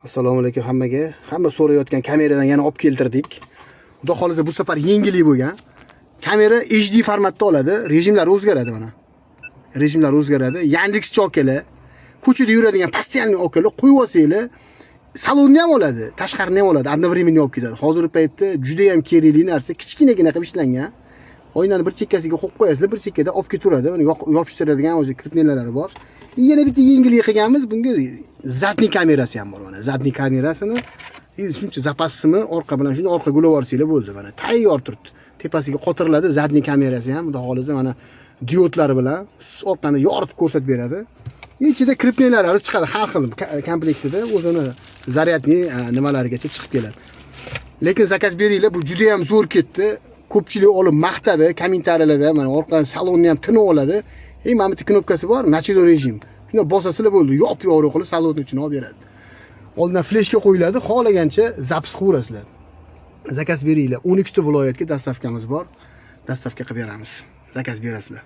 Assalomu alaykum hammaga. Hamma so'rayotgan kameradan yana olib keltirdik. Xudo xolasa, bu safar yengillik bo'lgan. Kamera HD formatda oladi, rejimlari o'zgaradi mana. Rejimlar o'zgaradi. Yandex okalar, ko'chada yuradigan постоянный okalar qo'yib olsanglar, salonni ham oladi, tashqarini ham oladi, одновременно olib ketadi. Hozirgi paytda juda ham kerakli narsa, kichkinagina qilib ishlangan. Oynani bir chekkasiga qo'yib qo'yasizlar, bir chekkada olib ketaveradi. Uni yopishtiradigan o'zi крепления lari bor. Yana bitta yengillik qilganmiz, bunga задний kamerasi ham bor mana. Задний kamerasini shuncha запас simi orqa bilan shuni orqaga ulab yuborsanglar bo'ldi mana. Tayyor turibdi. Tepasiga qotiriladi задний kamerasi ham, xudo xolasa, mana diodlari bilan orqani yoritib ko'rsatib beradi. Ichida крепления lari chiqadi har xil komplektida o'zini зарядный nimalarigacha chiqib keladi. Lekin заказ beringlar, bu juda ham zo'r ketdi. Ko'pchilik olib maqtadi kommentariyalarda, mana orqani salonni ham tinib oladi. Ey, mana bitta knopkasi bor, ночной режим. Shuni bosasizlar bo'ldi, yop-yorug' qilib salonni ichini olib beradi. Oldindan fleshka qo'yiladi, xohlagancha запись qilaverasizlar. Заказ beringlar. 12 ta viloyatga доставка miz bor. Доставка qilib beramiz. Заказ berasizlar.